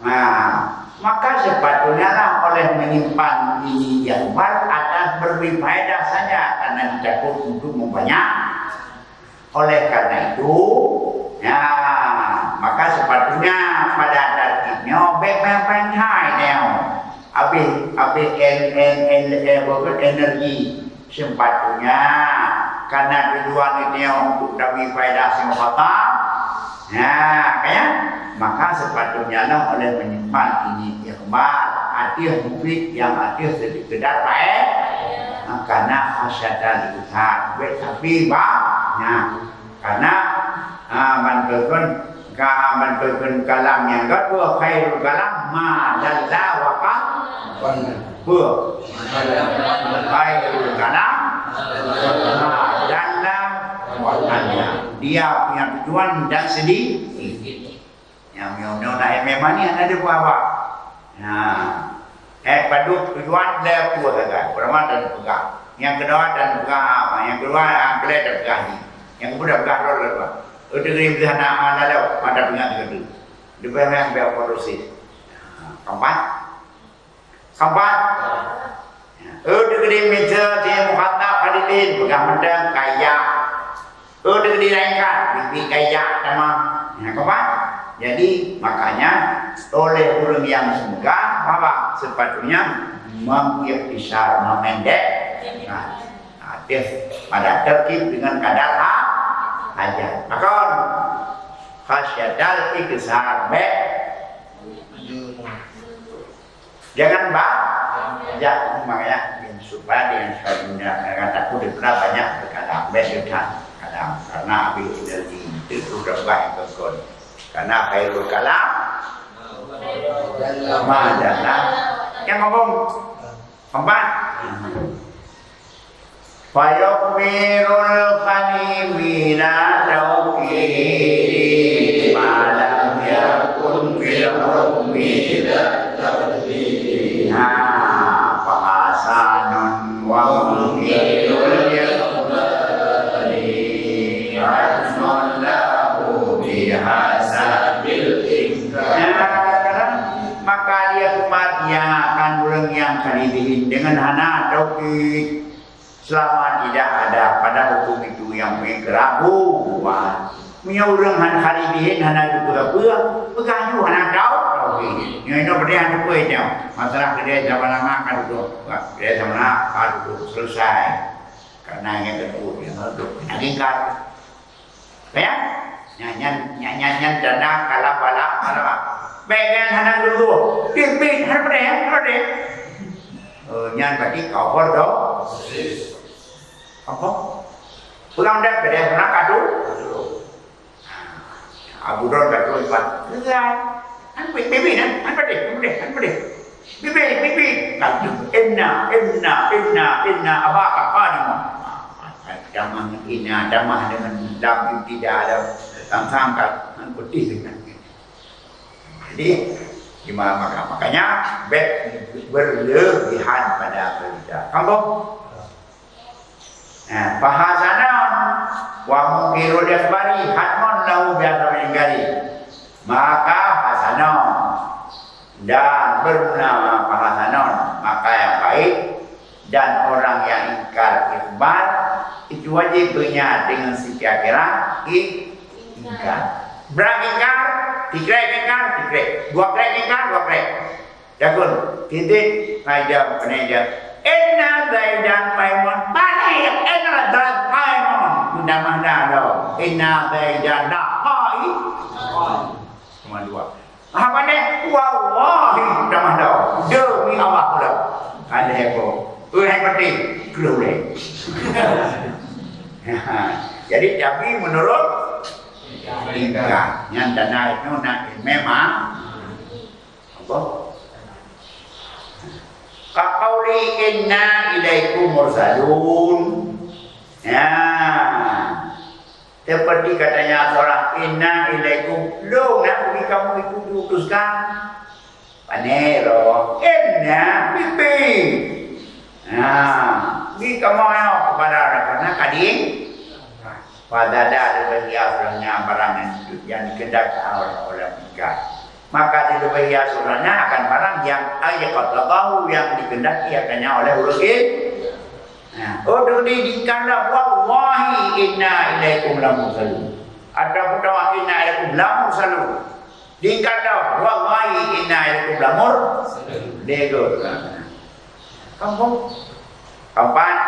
nah. Maka sepatutnya lah oleh menyimpan ini ikhbar atas berfaedah saja karena ditakut untuk membanyak. Oleh karena itu, ya, maka sepatutnya pada tartib nyoe bèk main-main hai nyoe. Habéh, habéh en-, en-, en-, en-, apa ke, energi. Sepatutnya, karena tujuan itu untuk tabi faedah si mukhatab, ya, kan? Maka sepatutnya lah oleh menyimpan ini ikhbar ateueh mufid yang ateueh sekedar faedah. Nah, karena khasyatal ikhbar, bèk tapi banyak. Karena, ah, ban keukeun, ka, ban keukeun kalam nyang gèt peue khairul kalam ma dalla wa qalla. Peue? Khairul kalam ma dalla wa qalla. Dia punya tujuan dan sedikit. Nyang meunyoe na ilmu mani hana ada buah-buah. Nah, eh, padub tujuan lé peue sagai. Pertama dan peugah. Nyang kedua dan peugah, nyang kedua, ah, keulai dan peugah ni. Nyang kedua dan peugah rol kedua. Itu dari hana, ah, lalu mata peugah gitu. Lebih yang biar produksi. Nah, keempat. Sabat. Eh, teukeudi mita di mukhatab hadirin, peugah mantong kaya. Eh, teukeudi laén ka, bibi kaya sama. Nah, sabat. Jadi, makanya, oleh ureueng nyang seumeuga, apa? Sepatutnya mengikhtisar, memendek. Nah, hadis pada tertib dengan kadar ha-, hajat. Maka, khasyatal ikhtisar, baik. Jangan ba-, ya, makanya supaya dengan selalunya, dengan takut dikenal banyak berkadang, best you can, kadang, karena habis energi itu sudah banyak berkon. Karena khairul kalam, ma dalla. Yang ngomong, empat. Fayukhbirul khali bila taukidi, ma lam yakun fil hukmi dzat tafsiri. Ha, fahasanun wa mungkirul ikhbari, hasmun lahu bihasabil ikhbari. Ya, maka dia kematian ureuëng nyang khali bihin deungon hana taukid. Selama tidak ada pada hukum itu yang mengeraguan. Meunyoe ureuëng han khali bihin hana jipeu-peue, peugah ju hana tau, tau bihin. Nyoe inoe beude hana peue nyoe. Masalah keudè sama lama ka duduk. Keudè sama lama ka duduk selesai. Karena ingat betul, yang duduk. Hana ingkar. Ya? Nyan, nyan, nyan, nyan, nyan tanda kalam bala, kalam. Baik kan hana dulu. Pih, pih, hana peudeh, hana peudeh. Oh, nyan berarti kau bodoh. Apa? Pulang dah peudeh, pernah kadu? Abu Don kadu empat. Selesai. Kan bibi, bibi, kan? Kan peudeh, kan peudeh, kan peudeh. Bibi, bibi. Kadu. Inna, inna, inna, inna, abaka qadimun. Tamah inna, tamah dengan lam ibtida, lam sangka, kan putih dengan. Jadi, di ma-, maka-, makanya, bèk berlebihan pada berita. Kamu? Nah, fahasanun wa mungkirul ikhbari hatmun lahu bihasabil ikhbari. Maka hasanun dan bermula fahasanun, maka yang baik, dan orang yang ingkar ikhbar, itu wajib beunya dengan seukia-kira i-, ingkar. Brat ingkar, tikrek ingkar, tikrek. Dua krek ingkar, dua krek. Takun, titik, kaidah, kaidah. Inna Zaidan qaimun. Pane, inna Zaidan qaimun. Mudah-mudahan dah. Inna Zaidan la qaimun. Cuma dua. Apa ni? Wallahi, mudah-mudahan dah. Demi Allah pula. Ada heboh. Eh, hai pati. Kena boleh. Jadi, tapi menurut tingkah. Yang dana itu nak memang Apa? Ka qauli inna ilaikum mursalun. Ya. Seperti katanya seorang, "Inna ilaikum, lôn na bagi kamu itu diutuskan." Pane lôn, "Inna bibi." Nah, bi kamoe nyoe kepada rakan kadin. Pada dah leubeh hias ureueng nyan barang nyang, nyang dikehendaki oleh, oleh malaikat. Maka leubeh hias ureueng nyan akan barang nyang ayat qadahu nyang dikehendaki akan nyan oleh ureueng laén. Nah, oh, deungon diingkar lah, "Wallahi inna ilaikum lamursalun." Ataupun tawa, "Inna ilaikum lamursalun." Diingkar lah, "Wallahi inna ilaikum lamursalun." Lego. Kampung. Keempat.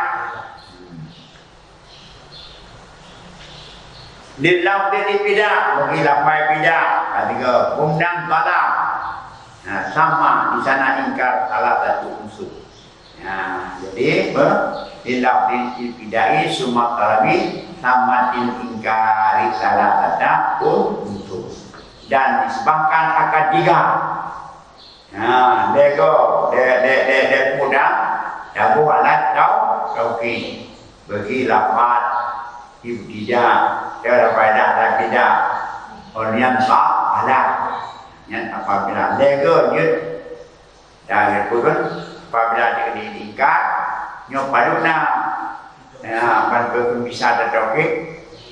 Di lafzil ibtida, bagi lafai ibtida. Ketiga, undang kalam. Nah, sama di sana ingkar salah satu unsur. Nah, jadi, be-, di lafzil ibtidai summa kalami sama ingkari salah satu unsur. Dan disebabkan akan tiga. Ha, lego, de, de, de, de, mudah, tabu alat tau, tauki. Bagi lafaz ibtida, ya, lafaz dah, lafaz dah. Orang yang sah, alat. Yang apabila lego, jut. Dan lego kan, apabila dia diingkar, nyo paduna. Ya, kan bisa ada tauki.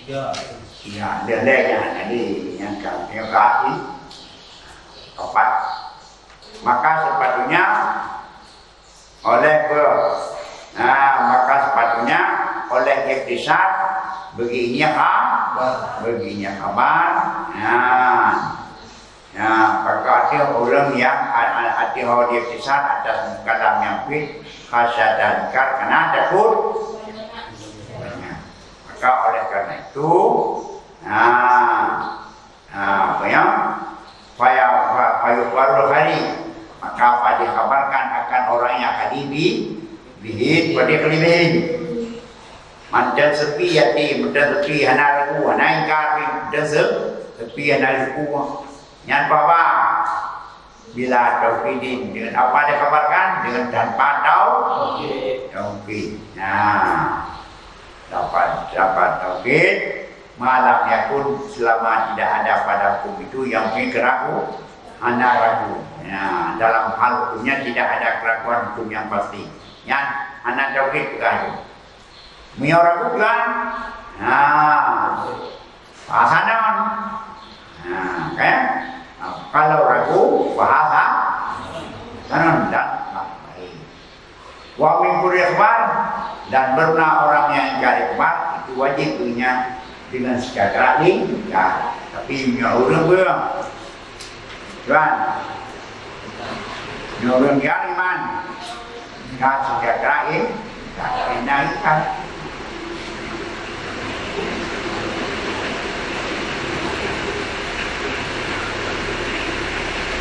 Ya, dia lego, jadi yang kan, yang kaki. Opat. Maka sepatutnya oleh be-, nah, maka sepatutnya oleh ikhtisar begini ha-, begini khabar. Nah. Nah, maka ada orang yang a-, a-, ada orang ikhtisar atas kalam yang fit, khasatan kar, karena takut. Maka oleh karena itu, nah, Ha, apa ya? Faya-, fa-, fayukhbarul khali. Maka apa dikhabarkan akan orang yang khali bi-, bihin, pada khali bihin. Mantong sepi hati, mantong sepi hana ragu, hana ingkar, mantong se-, sepi hana ragu. Nyan apa? Bila taukidin, dengan apa dikhabarkan? Dengan tanpa tau-, taukid. Nah. Dapat, dapat taukid, ma lam yakun, selama tidak ada pada hukum itu yang mungkin keragu, hana ragu. Ya, dalam hal hukumnya tidak ada keraguan hukum yang pasti. Nyan hana taukid peugah itu. Meunyoe ragu kan, ha, bahasa non. Ha, kan? Ha, kalau ragu, bahasa non dan baik. Wa min kulli ikhbar, dan beuna orang yang ingkar ikhbar, itu wajib punya dengan secara ingkar. Tapi meunyoe ureueng beu-, tuan, meunyoe ureueng ingkar iman, ka secara ingkar, ingkar.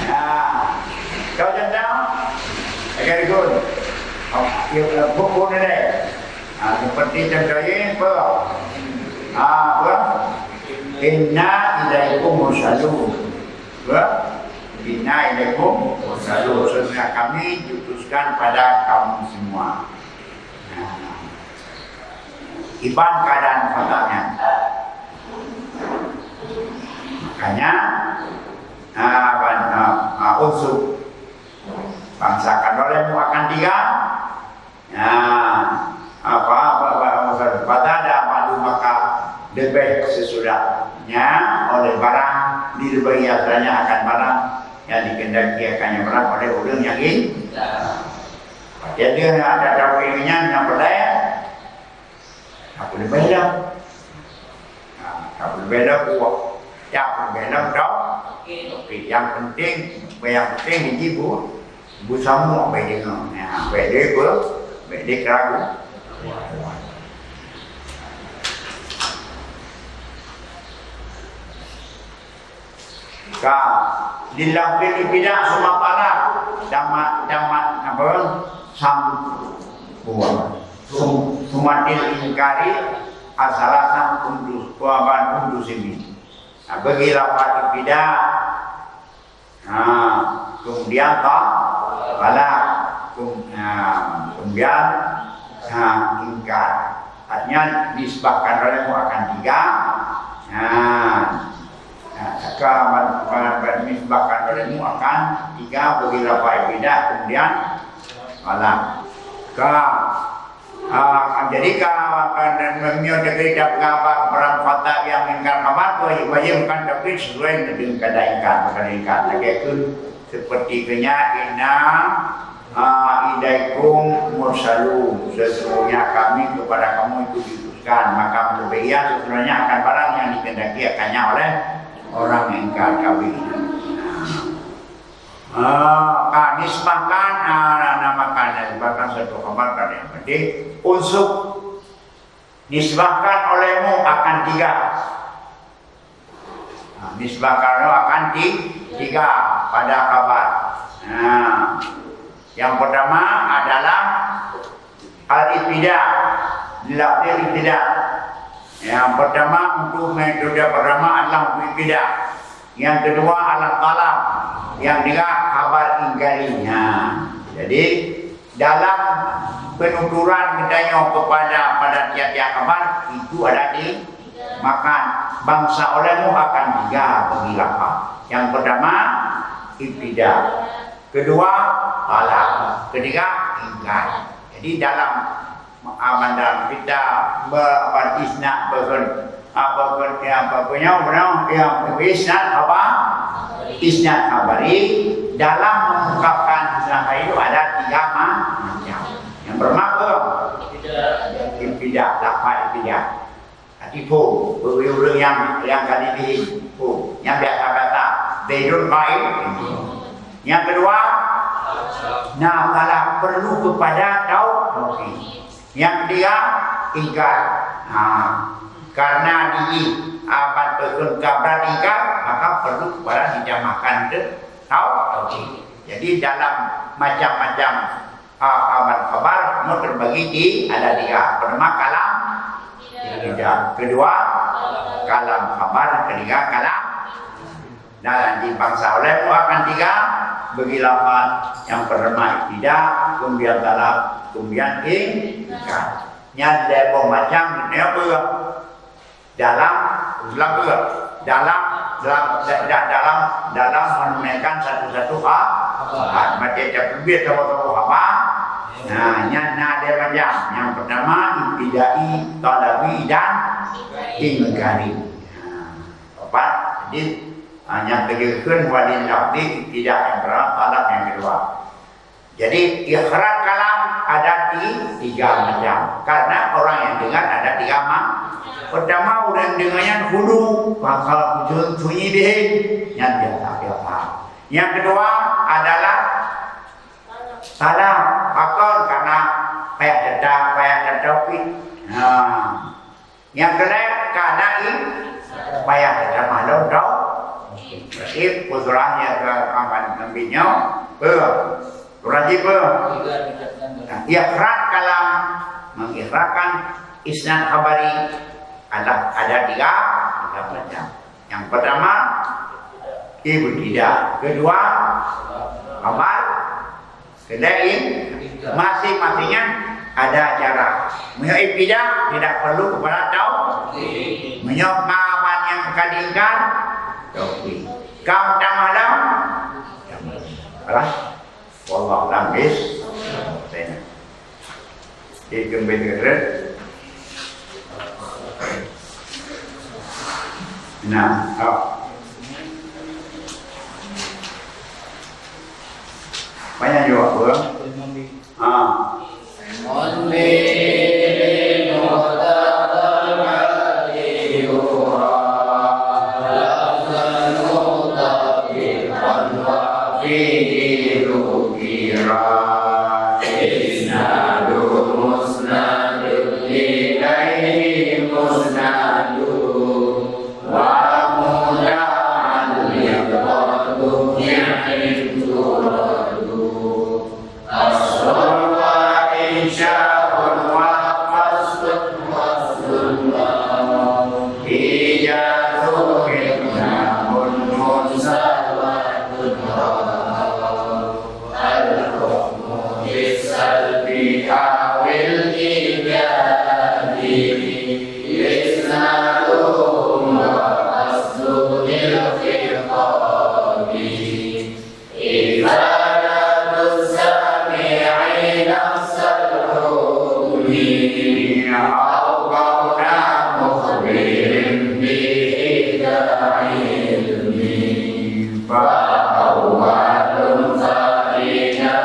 Nah, kau jangan tahu. Agak ikut. Oh, ya, buku ni deh. Ah, seperti contohnya apa? Ah, apa? Inna ilaikum mursalun. Apa? Inna ilaikum mursalun. Sesungguhnya kami diutuskan pada kamu semua. Nah, iban keadaan kontaknya. Makanya, ah, ban-, ah, ah, unsur bangsa kan oleh mu akan tiga. Ya, apa, apa, apa, apa, pada ada maklum maka lebih sesudahnya oleh barang di lebih akan barang yang dikehendaki akan yang barang oleh orang yang ingin. Jadi ada tahu inginnya yang boleh. Apa lebih dah? Nah, apa lebih dah buat? Ya, apa lebih dah tahu? Okey, yang penting, yang penting ini bu, bu sama apa dia? Ya, apa dia bu? Apa dia keragu? Ka, lilafzil ibtida summa talab, tamat, tamat, apa? Sam-, buah. Sum-, sumatil ingkari asalasan untuk, kuaban untuk sini. Nah, bagi lafaz ibtida, ha, kemudian ta-, talab, kem-, ha, kemudian, ha, ingkar. Artinya, nisbahkan olehmu akan tiga. Ha. Nah, maka ban-, ban-, ban-, nisbahkan olehmu akan tiga bagi lafaz ibtida, kemudian talab. Ka. Ah, jadi ka, ka, meunyoe teukeudi tapeugah bak barang fata yang ingkar khabar, wajib, wajib kan tapi sesuai dengan keadaan ingkar, keadaan ingkar. Lagèe kheun seperti keu nyan, inna, ah, ilaikum mursalun. Sesungguhnya kami kepada kamu itu diutuskan. Maka meulebih iya sesungguhnya akan barang yang dikehendaki akannya oleh orang yang ingkar kami. Ah, ka nisbahkan, ah, na-, namakan, nisbahkan satu khabar pada yang penting. Unsur nisbahkan olehmu akan tiga. Ah, nisbahkan olehmu akan ti-, tiga pada khabar. Nah, yang pertama adalah al-ibtida, lafzul ibtida. Yang pertama, untuk metode pertama adalah untuk ibtida. Yang kedua adalah talab. Yang ketiga, khabar ingkari. Ha. Jadi, dalam penuturan geutanyoe kepada, pada tiap-tiap khabar, itu ada di makan. Bangsa olehmu akan tiga bagi lafaz. Yang pertama, ibtida. Kedua, talab. Ketiga, ingkar. Jadi dalam, ah, dalam kita be-, apa, isnad, be-, apa, ya, apa, apa, ya, apa, ya, isnad apa? Isnad khabari. Dalam mengungkapkan isnad khabari itu ada tiga ma-, macam. Yang pertama apa? Ibtida, lafaz ibtida. Tapi phôn, bagi ureueng nyang, nyang ka jipaham, phôn. Nyang biasa-biasa, Zaidun qaim. Nyang keudua, na talab, perlu keupada tau-, taukid. Nyang keutiga, ingkar. Ha, karena di, aban peukheun ka brat ingkar, maka perlu keupada dijamahkan teu-, tau-, taukid. Jadi, dalam macam-macam a-, aban khabar, nyoe teubagi di ada tiga. Pertama, kalam ibtida. Keudua, kalam khabar. Keutiga, kalam. Dan di bangsa oleh akan tiga, bagi lafaz nyang pertama ibtida, kemudian talab, kemudian ingkar. Nyan lhèe boh macam nyoe beuh. Dalam, ulang beuh. Dalam, dalam, da-, da-, dalam, dalam menunaikan satu-satu ha-, hak. Macam teubiet saboh-saboh haba. Nah, nyan na lhèe macam. Nyang pertama, ibtidai, talabi, dan ingkari. Nah, empat. Jadi, ha, nyang keujeuheun walil lafzi ibtida nyang pertama, talab nyang kedua. Jadi, ikhraj kalam ada di tiga macam. Karena orang yang dengar ada tiga ma-, pertama, ureueng deungoe nyan hulu, bakal sunyi deh, nyan biasa, biasa. Yang kedua adalah salah, pakon karena payah teutab, payah teutab. Nah, nyang keulhèe ka na in, payah teutab lom tau. Berarti peue surah nyang ka aman ngon binyoe, peue? Surah jih peue? Nah, ikhraj kalam, mengikhrajkan isnad khabari ada, ada tiga, tiga macam. Yang pertama, ibtida. Kedua, khabar. Keudeh, masing-masingnya ada cara. Meunyoe ibtida tidak perlu kepada tau. Meunyoe khabar nyang ka diingkar, tauhid. Kam tamah lam. Alah. Wallahu a'lam bis. Jadi kembali ke. Nah, oh. Banyak juga apa? Ha. الحكم بالسلب أو الإيجاب، إسنادهم وأصل الخطاب، إفادة السامع نفس الحكم، أو قول مخبر به ذا علم. فأول فائدة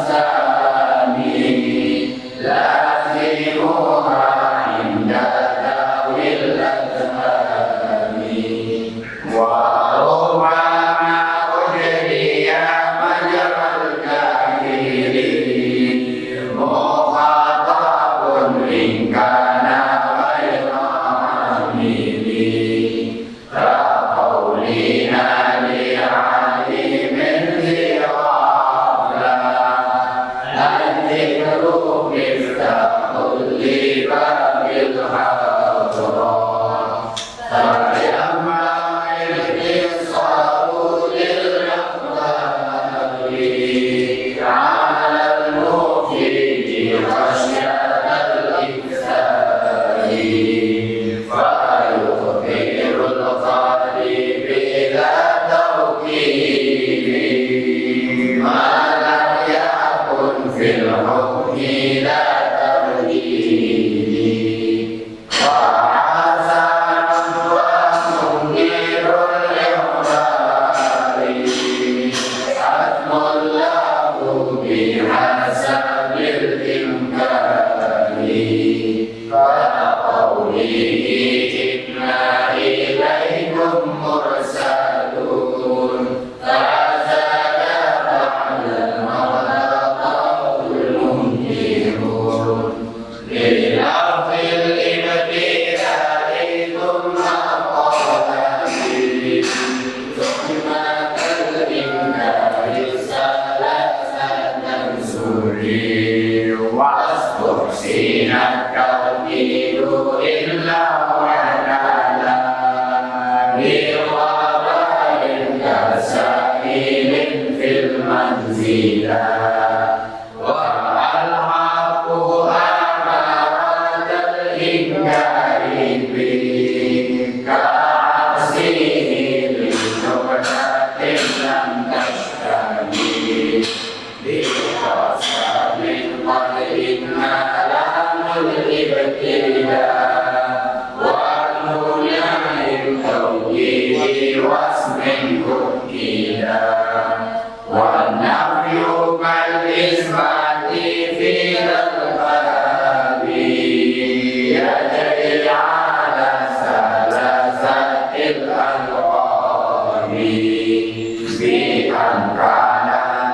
والثاني لازمها عند ذوي الأذهان. وربما أجري مجرى الجاهل مخاطب إن كان غير عامل. كقولنا لعالم ذي غفلة، الذكر مفتاح لباب الحضرة. فينبغي الاقتصار للأقدار على المفيد خشية الإكثار. فيخبر القارئ بلا توكيد ما لم يكن في الحكم ذا ترديد. وهذا نحو منكر الإخبار، حتم له بحسب الإمكان. كقوله إنا إليكم مرسلون، فزاد بعد المعنى قول منكرون. بلفظ الابتداء ثم الطلب، ثم الإنكار ثلاثة سري، واستحسن التوكيد إلا وعلى بخبر كسائل في المنزلة. والحق أعلم توكيد واسم أكد، والنفي كالإثبات في ذا الباب، يجري على ثلاثة الألقاب، بأن كان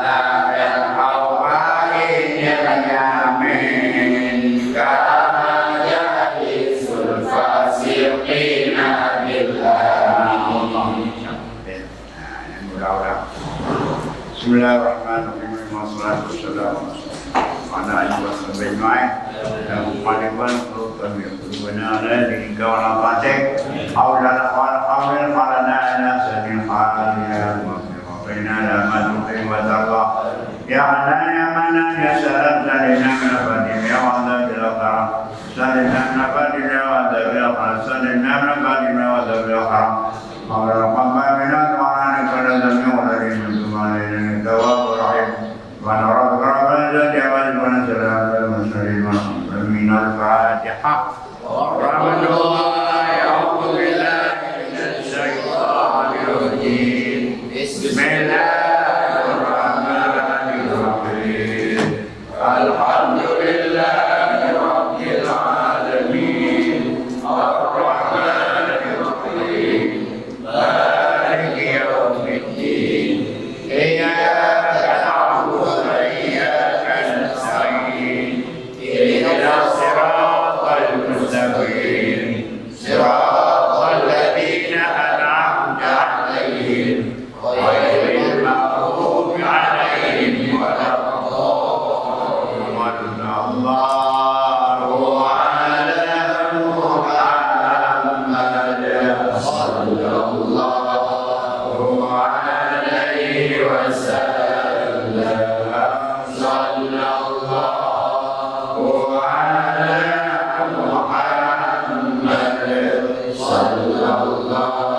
نافعا أو عين يمين، كما جائز الفاسقين بالآمين. Bismillahirrahmanirrahim. Wassalatu wassalamu ala Rasulillah wa ala alihi wa sahbihi ajma'in. Allahumma lil qulubina ala dinika wa la ta'tik. Haula la quwwata illa billah. Ala ma tuhibbu wa tarda. Ya Hannan ya Mannan ya Salam, salimna min al-fatimiyya wa adzabil akhirah. Salimna min al-fatimiyya wa adzabil akhirah. Salimna min al-fatimiyya wa adzabil akhirah. Maulana Muhammad bin Abdullah, innaka la sami'un alim, wa tub alaina, innaka tawwabur rahim. Subhana rabbika rabbil izzati amma yasifun, wa salamun alal mursalin, walhamdulillahi rabbil alamin. Al-Fatihah. Alhamdulillah, a'udzu billahi minasyaitonir rajim. Bismillahirrahmanirrahim. Alhamdulillahi rabbil alamin. Arrahmanir rahim. Maliki yaumiddin. Iyyaka na'budu wa iyyaka nasta'in. Ihdinas siratal mustaqim. Siratal ladzina an'amta 'alaihim. غير المغضوب عليهم ولا الضالين. اللهم صل على محمد. صلى الله عليه وسلم. صلى الله على محمد. صلى الله